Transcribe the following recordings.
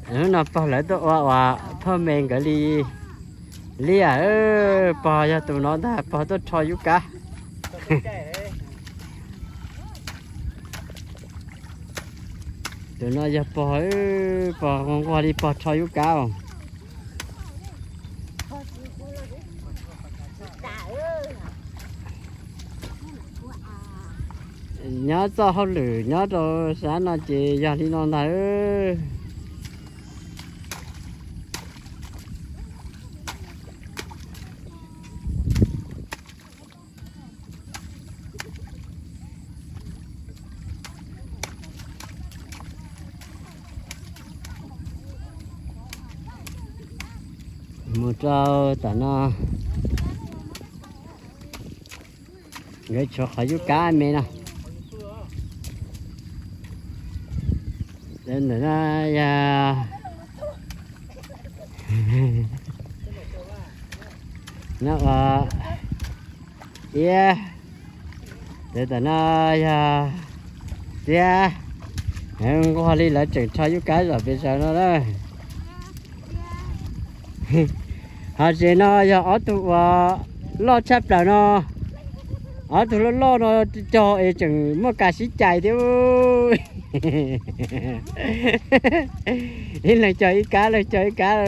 Hnub no pog lawv tuaj ua uas phauj me nkawd li liaj, pog yog tus no ntag, pog tuaj rho yub kab. Tus no yog pog, pog nquag li pog rho yub kab. Nyob txoj hauj lwm nyob rau sab no ces yog li no ntag. Mus rau tom no, nkawd tshuav qhov yub kab me no. Ntawm no yog, no ua iab, ntawm no yog tiab. Nquag li lawv tseem rho yub kab zom pes zaws no na. Ho zem no yog ob tug uas loj tshaj plaws no, ob tug loj loj no cog es tseem muaj kas sib cais thiab. Ib leeg cog ib kab, leeg cog ib kab.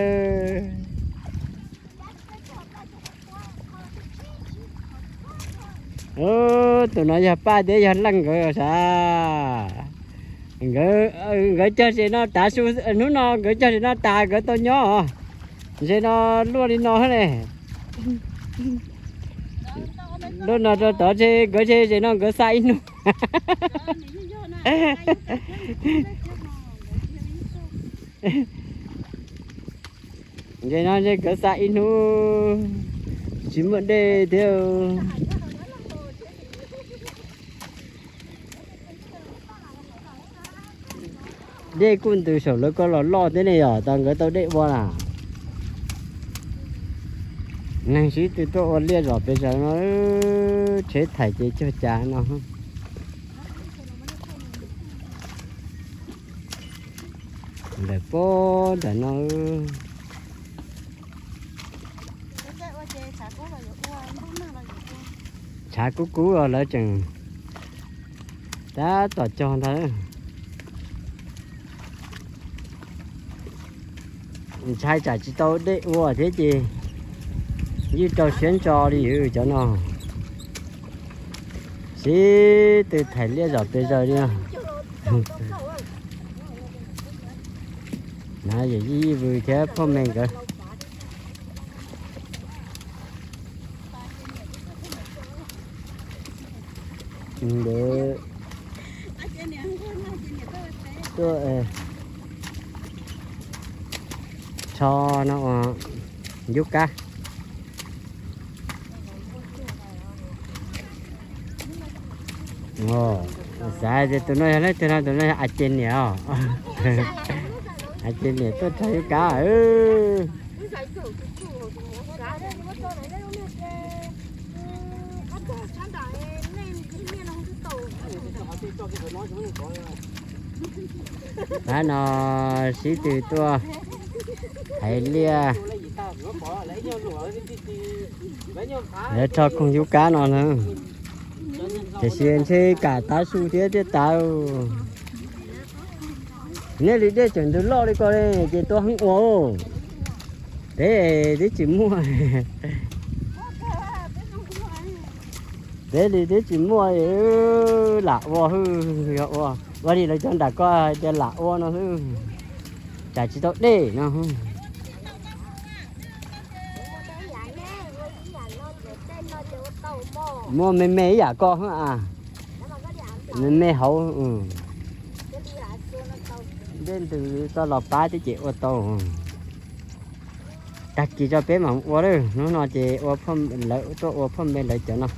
Tus no yog Paj thiab yog Leej nkawd sav. Nkawd cog zem no tav su, hnub no nkawd cog zem no tas nkawd tau nyob os. Zem no luaj li no ne. Luaj no rau tod, nkawd zem no nkawd xa ib hnub. Zem no nkawd xa ib hnub tsis muaj dej thiab. Dej kuj ntws saum lawv ko los loj thiab ne, yog tas nkawd tau dej ua na. Neeg sib tw tuaj ua liaj zom pes zaws no, tsheb thaij ces cog cas no. Ntawm pob ntawm no, tshav kub kub os, lawv tseem tab tom cog ntag. Ntshai tsam tsis tau dej ua thiab ces ywj rau siab ntso li cov no. Sib tw thaij liaj zom pes zaws li. Na yawm yij Vwm thiab phauj me nkawd. Nkawd tuaj rho no ua yub kab. Xav tias tus no yog leej twg no, tus no yog a ces niam os. A ces niam tuaj rho yub kab. Pab no sib tw tuaj hais liaj. Lawv rho koog yub kab no na. Tiam sis ntshe kam tav su thiab thiaj tas. Nej li dej tseem ntws loj li ko li ces tua heev ua. Peb twb tsis muaj. Peb li twb tsis muaj, lam ua hwj, yog ua, ua li lawv cov nram ko hais tias lam ua no xwb, tsam tsis tau dej no. Muaj me me ib yam ko a, me me hauv. Dej ntws tau los pab thiab ces ua tau. Tag kis tso peb mam ua lawm, hnub no ces ua, lawv tuaj ua phauj me lawv cov no.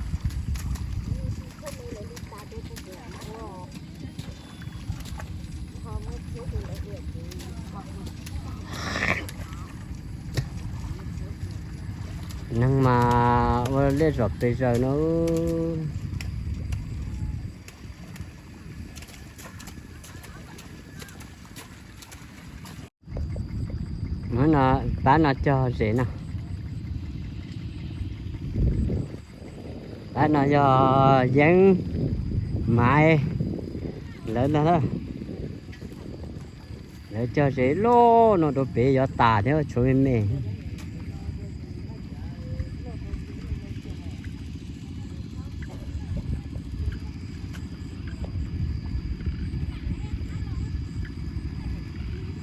Neeg mas ua liaj zom pes zaws no. No, pab no cog zes no. Pab no yog Yeeb, Maiv lawv ntag. Lawv cog zes loj no rau pem yuav tas thiab tshuav me me.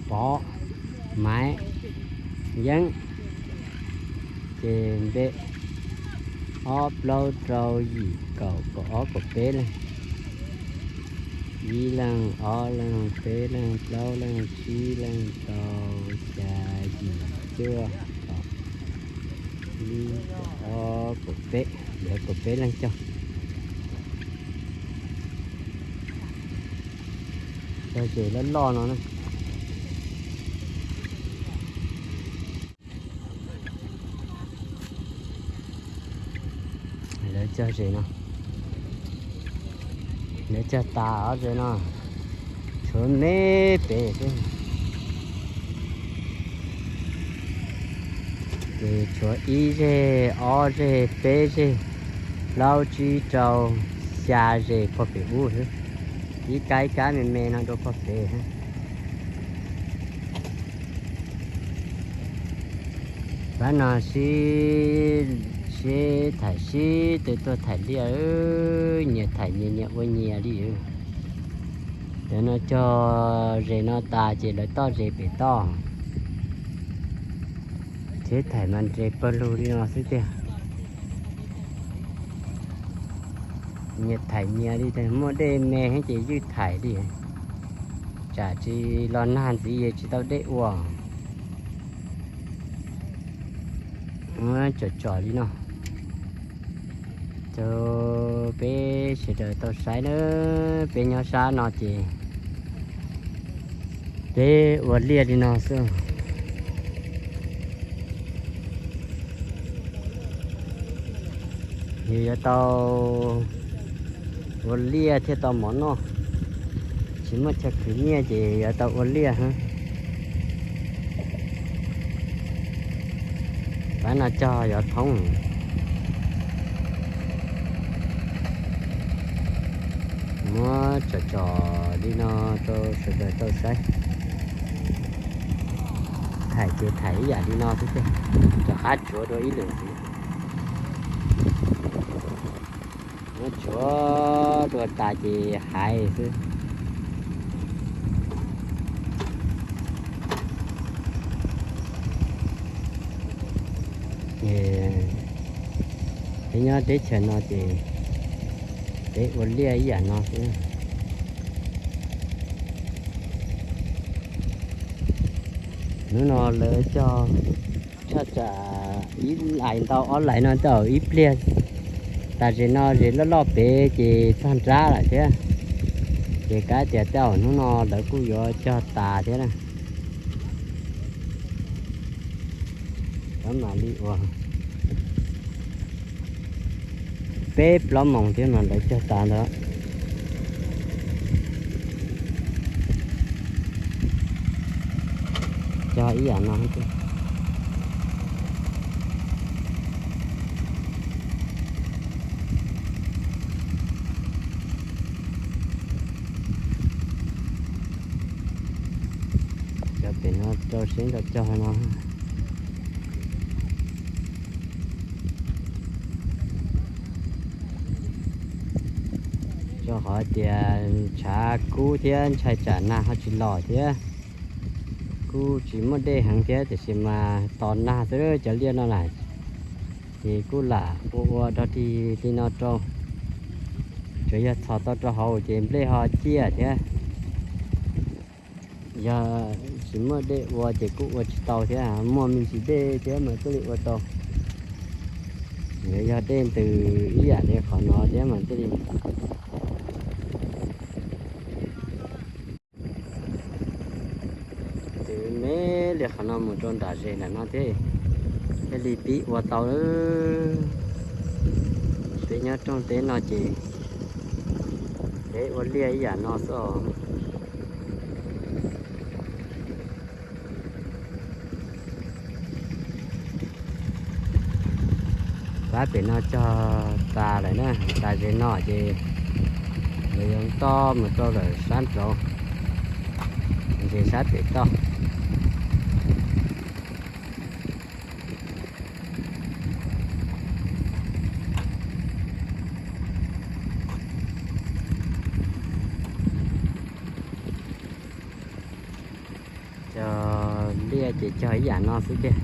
Pov, Maiv, Yeeb. Ces npe ob plaub rau yim kaum kaum ob kaum peb leej. Ib leej, ob leej, peb leej, plaub leej, tsib leej, rau, xya, yim, cuaj, kaum, ib, ob, kaum peb, lawv kaum peb leej cog. Cog zes loj loj no na. Lawv cog zes no, lawv cog tas ob zes no, tshuav me pem xwb. Ces tshuav ib zeg, ob zeg, peb zeg, plaub tsib rau, xya zeg pog pem ub xwb. Ib kab ib kab me me no rau pog pem. Pab no sib, sib thaim sib tw tuaj thaim liaj, nyias thaim nyias nyias ua nyias li. Cov no cog zes no tas ces lawv toj zes pem toj, thiab thaim mas nres pawg lug li no xwb tiag. Nyias thaim nyias li, muaj dej me heev ces ywj thaim li, tsam tsis los nag ntxiv tsis tau dej ua. Tsom tsom li no rau peb sawv daws tau saib na. Peb nyob sab no ces peb ua liaj li no xwb. Yus yuav tau ua liaj thiaj tau mov noj, tsis muaj chaw khwv nyiaj ces yuav tau ua liaj. Pab no cog yov thoob. Muab tsom tsom li no rau sawv daws tau saib. Thaim ces thaim ib yam li no xwb tiag, rov qab tsuav dua ib lwm ntxiv. Muab tsuav dua tas ces hais xwb. Peb nyob teb chaws no ces peb ua liaj ib yam no xwb. Hnub no lawv cog tshaj tsam ib lais ntau ob lais no tau ib pliag. Tas zes no zes loj loj pem ces txog nrab lawm thiab. Ces kav tias tej zaum hnub no lawv kuj yuav cog tas thiab na. Mam li ua peb plaub moos thiab mas lawv cog tas ntawd. Cog ib yam no thiab. Cov pem no rau siab ntso cog no. Rau qhov tias tshav kub thiab ntshai tsam nag ho tsis los thiab. Kuj tsis muaj dej heev thiab tiam sis mas tos nag xwb cov liaj no na. Ces kuj lam ua ua dog dig li no rau, tsuas yog txhos tau rau hauv ces nplej ho ciaj thiab. Yog tsis muaj dej ua ces kuj ua tsis tau thiab, muaj me ntsis dej thiab mas thiaj li ua tau. Yog dej ntws ib yam li qhov no thiab mas thiaj li ntws me li qhov no mus rau nram zes nram no thiab, thiaj li pib ua tau. Peb nyob rooj teb no ces peb ua liaj ib yam no xwb os. Sab pem no cog tas lawm na, tas ze no ces lawv yuav toj mus rau lawm sab nraud, ntses sab pem toj. Cog liaj ces cog ib yam no xwb tiag.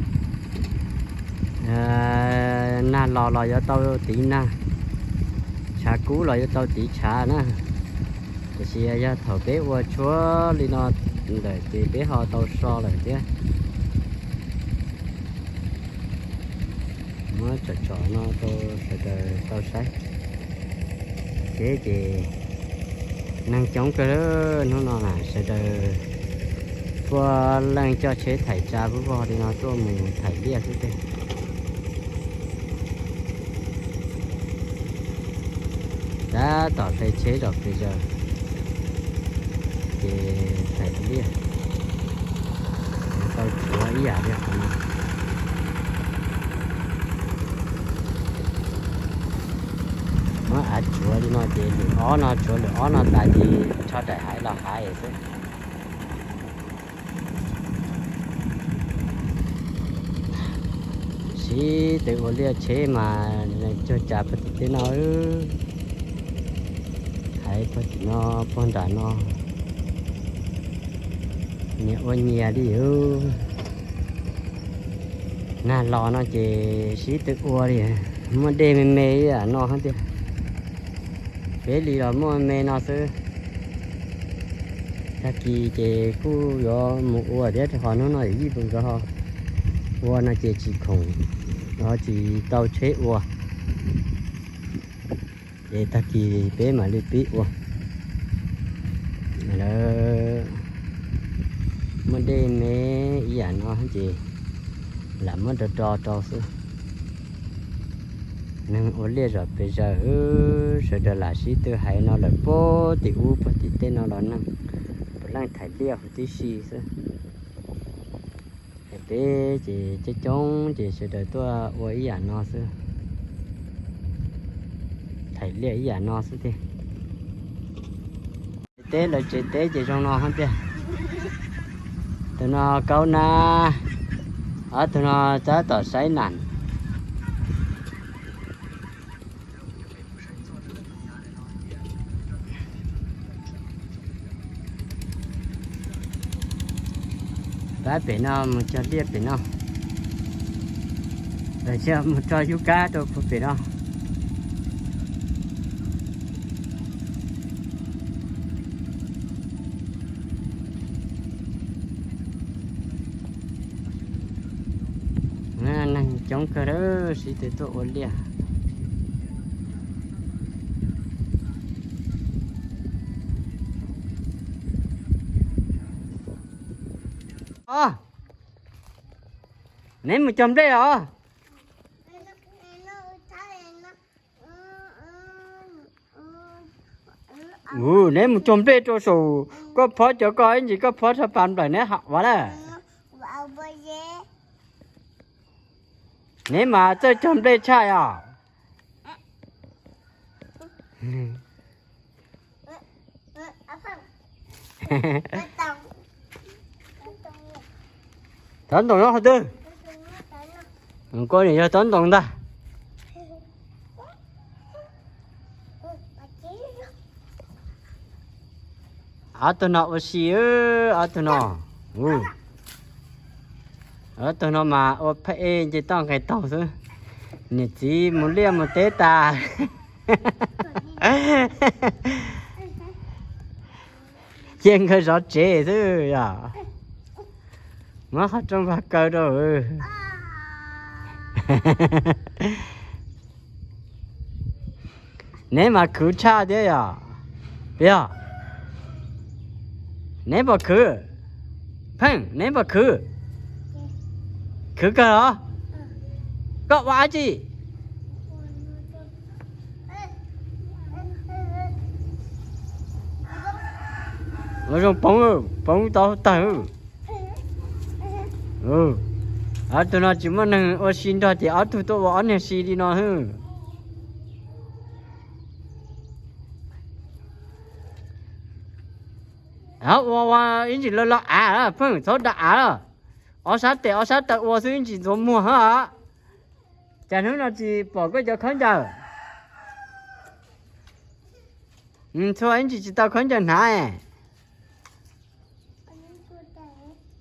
Nag los los yuav tau tiv nag, tshav kub los yuav tau tiv tshav na. Tiam sis yog thaum peb ua tshuab li no ntawm ces peb ho tau so lawm thiab. Muab tsom tsom no rau sawv daws tau saib. Tsheb ces neeg coob kawg hnub no na, sawv daws puab leej coj tsheb thaim tsa pub vog li no tuaj mus thaim liaj xwb tiag. Tab tom hle tsheb zom pes zaws ces thaim liaj tau tshuav ib yam li qhov no. Muab av tsuav li no ces lwm ob no, tsuav lwm ob no tas ces rho daim haiv los haiv xwb. Sib tw ua liaj tsheb mas cuag cas puag tim tej no, haiv puag tim no, puag nram no, nyias ua nyias li. Nag los no ces sib tw ua li, muaj dej me me ib yam no thiab tiag. Peb li los muaj me no xwb. Tag kis ces kuj yuav mus ua thiab rau qhov hnub no yij puas nkawd ho ua no ces tsis khoom, ho tsis tau tsheb ua. Ces tag kis peb mam li pib ua. Lawv muaj dej me ib yam no ces lam muab do do rau xwb. Neeg ua liaj zom pes zaws, sawv daws lam sib tw haiv no lawm puag tim ub puag tim tej no los neeg puav leej thaim liaj huv tib si xwb. Peb ces coob coob ces sawv daws tuaj ua ib yam no xwb, thaim liaj ib yam no xwb tiag. Teb lawv tsev teb ces zoo no thiab tiag. Tus no kaub nab, ob tug no tab tom saib nam. Pab pem no mus cog liaj pem no, lawv mus tso yub kab rau puag pem no. Neeg coob kawg, sib tw tuaj ua liaj. Neb mus cog nplej os. Neb mus cog nplej rau saum koj phob, cov koj ib ntsis koj phob rho pas nplawm neb haum vas lawm. Neb mas txawj cog nplej tshaj os. Tob ntoos no qhov twg? Koj niam yog tob ntoos ntag. Ob tug no ua si, ob tug no. Ob tug no mas ua pheej nce toj nqes taug xwb. Niam txiv mus liaj mus teb tas, cia nkawd zov tsev xwb yom. Muab qhov rooj vag kaw rau. Neb mas khwv tshaj thiab yom. Yog, neb puas khwv? Pheej, neb puas khwv? Khwv kawg los? Koj ua dab tsi? Ua zoo poob, poob tau tawg. Ob tug no tsis muaj neeg ua si nrog ces ob tug tuaj ua ob niag si li no hwb. Ua ua ib ntsis lawv los av, pheej txhob da av. Ob sab tes ob sab taw ua xwb ib ntsis ntxuav muag hab. Cas hnub no tsis pom koj cov khaub ncaws? Ntxhua ib ntsis tsis tau khaub ncaws hnav.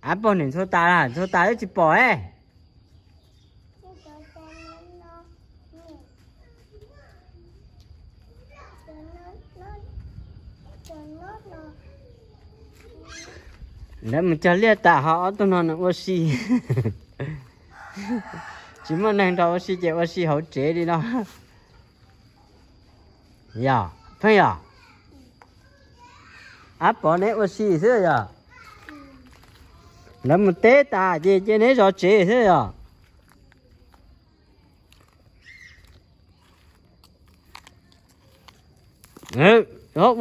Av pog niam ntxhua tas, ntxhua tas wb tsis pom e. Lawv mus cog liaj tas ho ob tug no nws ua si. Tsis muaj neeg nrog ua si ces ua si hauv tsev li no. Yog pheej yog. Ab Pov neb ua si xwb yog. Lawv mus teb tas ces cia neb zov tsev xwb yog.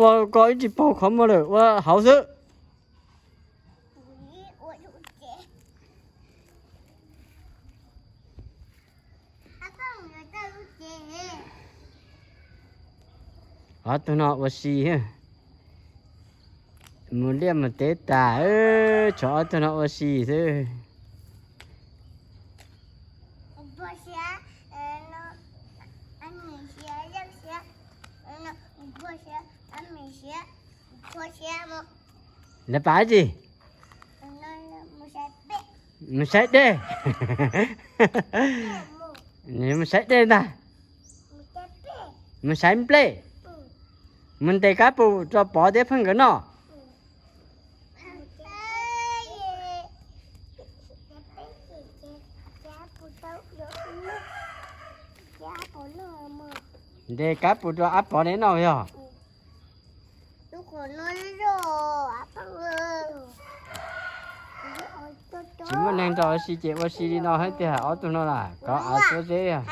Ua ko ib tsis paug qhov muag lawm ua hauv xwb. Ob tug no ua si, mus liaj mus teb tas, tshuav ob tug no ua si xwb. Lawv pab tsi? Mus saib dej. Mus saib dej ntag. Mus saib nplej. Mus ntes kab pus rau Pov thiab Pheej nkawd noj. Ntes kab pus rau Ab Pov neb noj yog. Tsis muaj neeg nrog ua si ces ua si li no thiab tiag, ob tug no las kov av xuab zeb.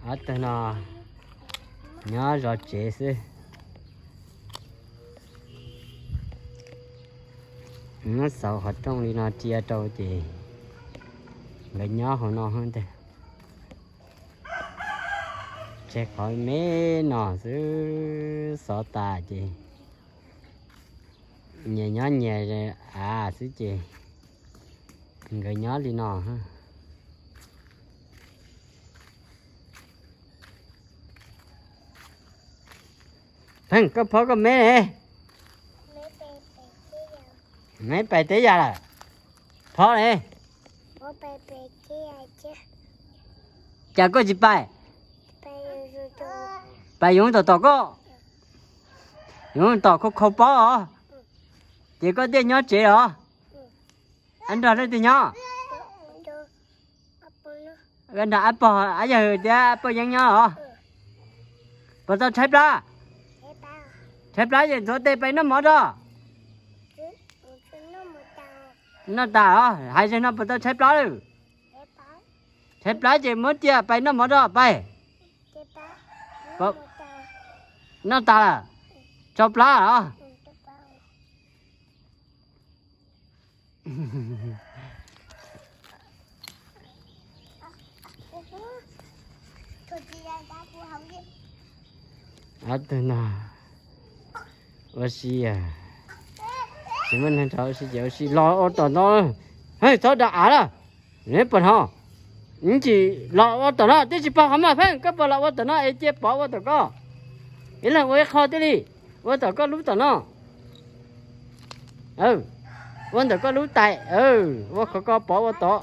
Ob tug no nyob zov tsev xwb. Muab xauv qhov rooj li no cia rau ces nkawd nyob hauv no ntag. Tseg qhov me no xwb, xov tas ces nyias nyob nyias av xwb ces nkawd nyob li no. Pheej, koj phob koj me ne. Me pais teb yam lawm. Phob ne. Cas koj tsis pais? Pais yuav tom tom koj. Yuav tom khau khau pob os. Ces koj thiaj nyob tsev os. Ab nrog leej twg nyob? Nrog Ab Pog, Ab Yawg thiab Ab Pog Yeeb nyob os. Puas tau tshaib plab? Tshaib plab ces ntxuav tes pais noj mov tso. Noj tas os, hais zaum no puas tau tshaib plab lawm? Tshaib plab ces muab cia pais noj mov tso pais. Noj tas lawm, tsau plab os. Ob tug no ua si, tsis muaj neeg nrog ua si ces ua si los ua tom no. Hej, txhob da av lawm, neb puas hnov? Ib ntsis los ua tom no, twb tsis pog qhov muag Pheej, koj puas los ua tom no es cia Pov ua tom koj? Ib leeg ua ib qho thiaj li, ua tom koj lub tom no. Ua ntawm koj lub tais, ua qhov ko Pov ua tod.